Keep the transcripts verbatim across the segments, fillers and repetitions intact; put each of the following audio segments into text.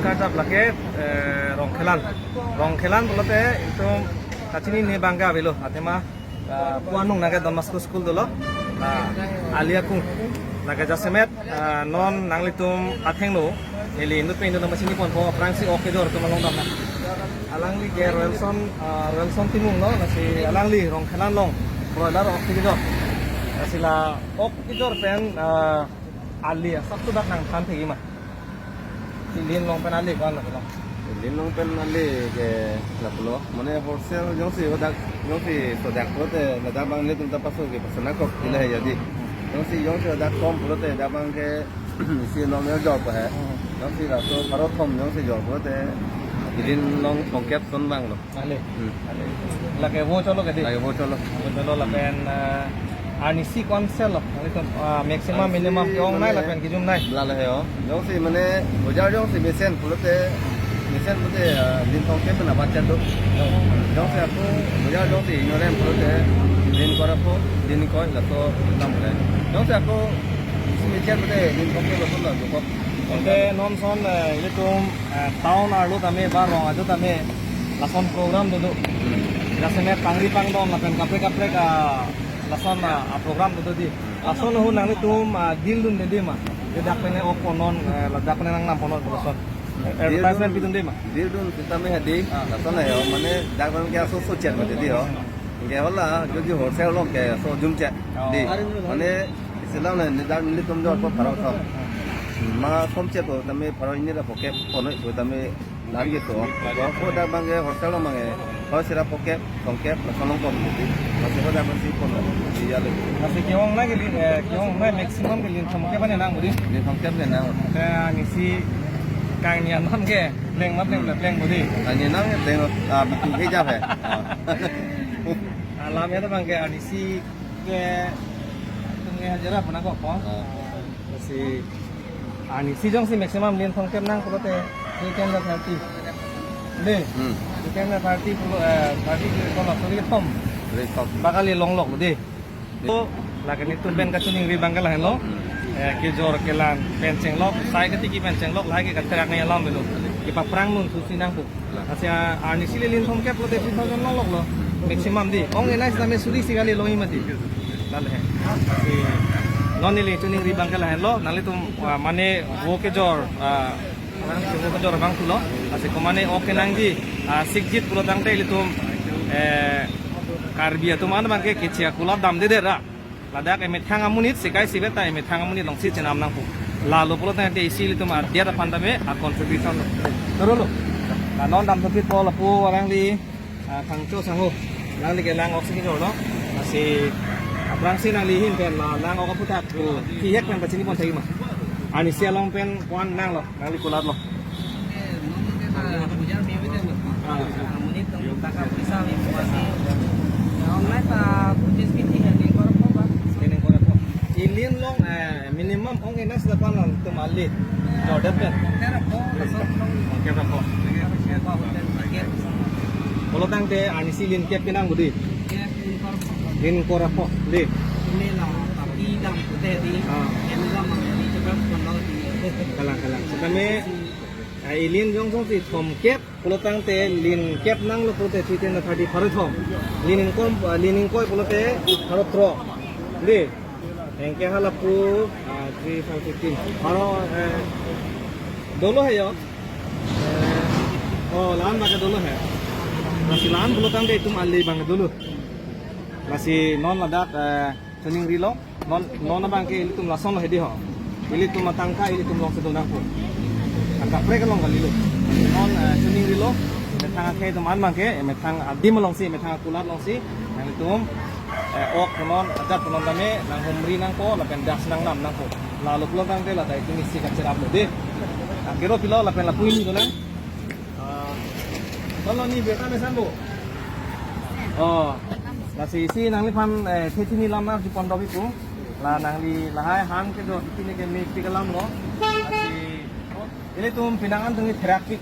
Karjap lake, eh, Rongkhelan. Rongkhelan pulote itum kachinine abang ke avelo. Athema, ah, pu anung nangke Don Bosco School dolo. Ah, ali akung. Lake jasemet, ah, non nanglitum athengno. Neli inut pen inut nangpachini ponpo, aphrangsi ok kejor atum along damnang. Alangli ke Royalson, ah, Royalson Timung lo, lasi alangli Rongkhelan along broiler ok kejor. Lasi la ok kejor pen, ah, ali asap sudak nangthan thekji ma? Ilin along pen ali ko-an lo? Ilin along pen ali ke lapulo. Mane wholesale jongsi hadak, jongsi sodak pulote ladak abang nelitum ta paso ke pasana kok ila hai jadi. Jongsi, jongsi hadak kom pulote ladak abang ke isi along ne jor pa hai. Hmm. Jongsi laso pharo thom jongsi jor pulote ilin along thomkep ason abang lo. Ale. Hmm. Ale. Lake vo cholo ke dei? Lake vo cholo. Vo cholo lapen, ah, arnisi ko-an sell lo? Arnisi, ah, maximum, arnisi minimum ke-ongnei mane lapen kejumnei? La la he o. Jongsi mane bojar jongsi mesen pulote, mesen pulote, ah, lin thomkep pen abat chat do. Jongsi ako bojar jongsi ignorant pulote, lin ingkoi ra pho, lin ingkoi laso dam le. Jongsi ako isi mesen pulote, lin thomkep laso la dokok. Ante non ason, eh, ilitum, eh, town arlo tame ba rong ajo tame lason program dodo. Jasemet pangri pangdon lapen kaprek kaprek, ah, lason, ah, ah, program dodo dei. Lason ahut nanglitum, ah, deal dunde dei ma? Ladak pen ok ponnon, eh, ladak pen nangnam ponnon lason. Eh, deal advertisement dun, pidunde ma? Deal dun sitame hadi, ah, lason ayo, mane dak pen ke aso so chet mati dei ho. Ke hala, jo jo wholesale along ke so jum chet. Oh. Dei. Mane isi along ne, ne dak nelitum jor ko pharo thom. Ma thomkep to tame pharo hini ra phongkep ponoi to tame lagi to. Ko, ko dak abang ke wholesale along abang ke. Pharo isi ra phongkep, thomkep, lason along kom dei. Lasi ko dak abang si pon dei ya le. Lasi ke-ongnei ke lin, eh, ke-ongnei maximum ke lin thomkep ane nang budi? Lin thomkep ke nang. Te arnisi kangni anam ke pleng ma pleng, hmm, pleng budi? Kangni anam ke pleng, ah, bitu ke jap hai. Ah. Alam ya to abang ke arnisi ke tung ke hajira puna ko ko. Ah. Lasi arnisi jongsi maximum lin thomkep nang pulote, three ten ra thirty. Dei. Hmm. Three ten ra thirty pulo, eh, thirty ko laso ri thom. Ri thom. Ba kali longlok dei. To, lake nelitum pen kachiningri abang ke lahenlo. Hmm. Eh, kejor kelang pen chenglok, sai katiki pen chenglok, lahai ke katherak ni alam avelo. Kepaphrang nun thusi nangpo. Lasi, ah, arnisi le lin thomkep pulote three thousand longlok lo. Maximum dei. Ong enai sitame suri isi kali longji mati. Lale he. Lasi non neli chiningri abang ke lahenlo. Nanglitum, ah, mane vo kejor, ah, vo kejor abang pulo. Lasi ko mane ok kenangji, ah, sikjit pulo tangte ilitum, eh, Karbi atum an abang ke keche akulat damde dera. Ladak emethang amonit, sekai sibet ta emethang amonit alongsi chenam nangpo. Lalo pulo tangte isi ilitum adet aphan tame a-contribution lo. Toro lo. La non dam thupit po lapu alangli, ah, Thangcho Sangho. Alangli ke lang ok si kejor lo. Lasi aphrangsi nangli ahin pen la lang ok aphuthak ko thihek pen pachini pon thekji ma? Arnisi along pen ko-an nang lo? Nangli kulat lo. Online ta purchase kiti hai, lin ingkoi ra pho ba. Lin ingkoi ra pho. Ilin along, eh, minimum ong enai sita ko-an lo itum ali jordet pen? Thomkep ra pho. Pulo tangte arnisi lin kep kenang budi? Lin ingkoi ra pho dei. Ini la, tapi dam pute dei. Ah. Ini la mang di coba pon lo dei. Kalang, kalang. Sitame, eh, ilin jongsi thomkep pulo tangte lin kep nang lo pulote three ten ra thirty pharo thom. Lin ingkoi, ah, lin ingkoi pulote pharo throk. Dei. Anke hala pu, ah, three, five, fifteen. Pharo, eh, dolo he yo. Eh, oh, la-an abang ke dolo he. Lasi la-an pulo tangte itum ali abang ke dolo. Lasi non ladak, eh, chiningrilo. Non, non abang ke ilitum lason lo hedi ho. Ilitum atangka ilitum alongsi do nangpo. Kaprek along kalilo. Non, eh, chiningrilo. Methang akhei atum an abang ke, eh, methang adim alongsi, methang akulat alongsi nanglitum, eh, ok punon, ajat punon tame nanghumri nangpo, lapen dak si nangnam nangpo. Lalo pulo tangte la dai itum isi kacherap lo dei. Angkero pilo lapen lapu hini dolang. Ah, kalau ni beta mesan bu. Oh, lasi isi nangliphan, eh, the chini lam nangchipon do bipu. La nangli lahai han kejor chini ke mepik alam lo. Lasi ilitum pinangan tungni therakpik.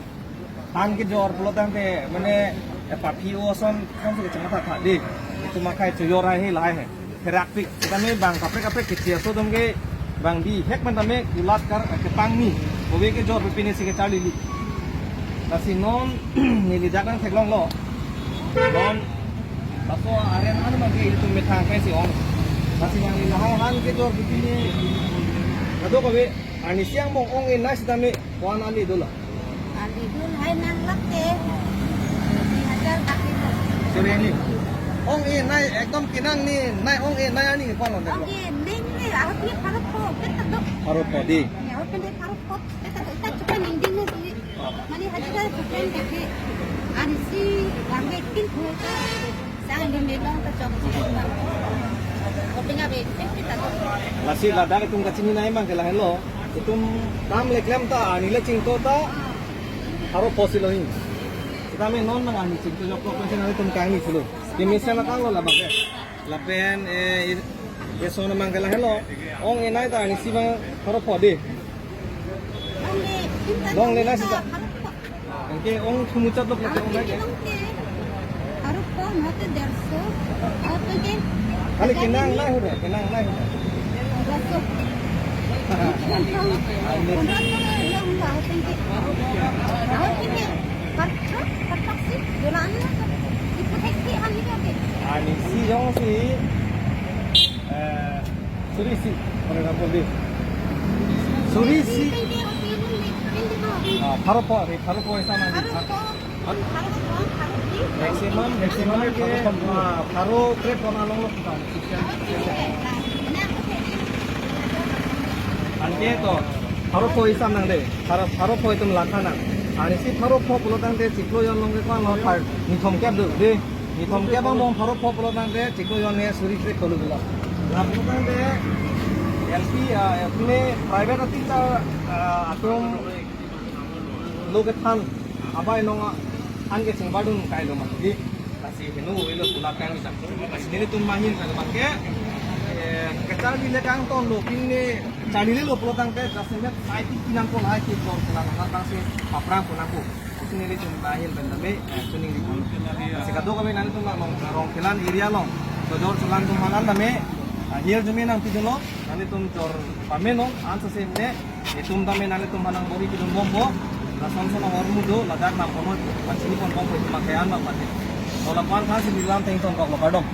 Han kejor pulo tangte mane, eh, papi oson kan sudah cengkak thak dei. Itum akhei chojor hai lahai he. Therakpik. Sitame abang kaprek kaprek keche aso atum ke abang bihek pen tame kulat kar, eh, kepangni. Ove kejor pepine si kecharli li. Lasi non neli dak nangtheklonglo. Non laso aren an abangke ilitum methang pensi ong. Lasi nangli lahai han kejor pipini kadokave, arnisi angbong ong-e nai sitame ko-an ali dolang? Ali do lahai nang lak ke. Di hajar lak ke. Sorry, ani. Ong-e nai ekdom kenang ni, nai ong-e nai ani ko-an lo dek lo? Ong-e nai ni, ahut ni pharo pho, peta do. Pharo pho dei. Ahut ni pharo pho, peta do. Ita chupa ningding na di. Mane hajar hajar chupa ningding. Arnisi, bang ke tin pho. Sang di melong ta chok si bang. Kopinga be, peta do. Lasi ladak itum kachini nai abangke lahenlo. Itum dam le klem ta, arni le chingto ta. Pharo pho si lo hin. Sitame non nang arni chingto jok lo pensi nangtum kangni si lo. Kemesen akang lo labang ke. Lapen, eh, i-, eson abangke lahenlo. Ong-e nai ta arnisi abang pharo pho dei. Longle nai sita. Anke ong thumuchot lo lapen ong nai ke. Pharo pho, mate derso. Aho tangte. Kali kenang nai ho dei, kenang nai ho dei. Derso. Aho tangte. Aho tangte. Karthak, karthak si, dolan na. Ipu thek si, ani ke. Arnisi jongsi, eh, suri isi, for example, dei. Suri isi. Tangte, tangte, tangte, tangte, tangte. Ah, pharo pho, dei, pharo pho isam nang dei. Pharo pho. Maximum, maximum ke, ah, pharo kre pon along lo kita. Anke to, pharo pho isam nang dei, pharo, pharo pho itum lakha nang. Arnisi pharo pho pulo tangte chiklo jon along ke ko-an lo, phar, ni thomkep do dei. Ni thomkep angbong pharo pho pulo tangte chiklo jon ke suri kre kolu bilo. Lapu tangte L P, ah, L P ne private teacher, ah, atum lo kethan abai nong an ke chingvardun kai lo ma dei. Lasi heno ilo pulat kang isam. Lasi nelitum ahin pen abangke, eh, kacharli le kangton lo, pini charli le lo pulo tangte, jasemet sai pi pinang ko lahai ke jor sila nang tangsi paprang punang ko. Lasi nelitum ahin pen tame, eh, kuning di pon. Lasi kadokave nanglitum along, Rongkhelan area along kejor chelang atum aphan tame, ah, ahirjume nangpidunlo, nanglitum jor pame non, ansose ne, itum tame nanglitum aphan nang bor-i pidun bompo. Lason son ahormu do, ladak nang kono pachini pon bompo, itum akhei an bang pati. To lapu-an thansi neli lam tengton kok lo, kardom.